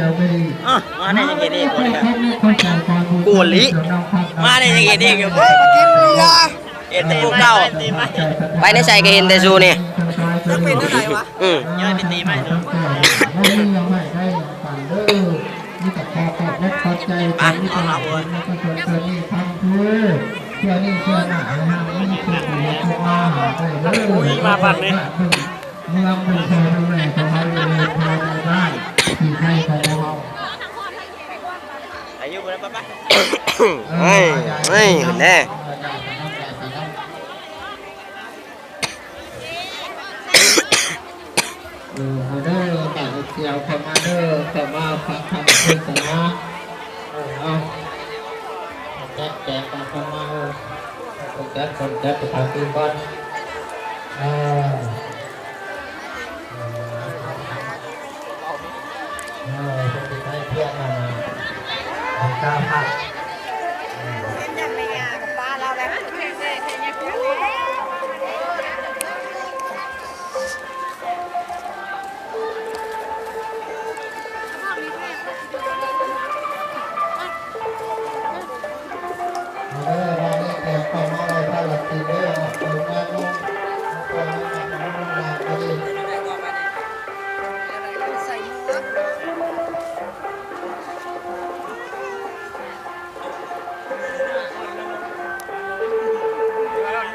ອະ ມາໄດ້ຍັງເຮັດອີກ ໂກນລີ ມາໄດ້ຍັງເຮັດອີກຢູ່ ເຮັດແຕ່ຜູ້ເກົ່າ ໄປໃນໃສກໍເຫັນແຕ່ຊູນີ້ ເປັນຈັ່ງໃດວະ ອືມ ຍ້ອນໄປຕີໄມ້ດູ ມາບັດນີ້ ເມືອງບຸນເຊີນແມ່ຂອງເຮົາຢູ່ເຂດພາຍໃນບ້ານທີ່ໃກ້ຂອງເຮົາ ໄປຢູ່ພຸ້ນນະ ໄປ ໄປ ເອີຍ ເອີຍ ເຫັນແດ່ ເອີ ມາເດີ ບາດເດວເຂົ້າມາເດີ ເຂົ້າມາຟັງທຳເທດສະໜາ ເອີ ເອົາ ຈັດແຈງກັນເຂົ້າມາ ເອີ ຈັດຄົນຈັດສະຖານທີ່ກ່ອນ ເອີ ເອີ ເອີ ເພິ່ນຊິໃຊ້ພຽງນັ້ນນະ ເອົາກ້າພັກ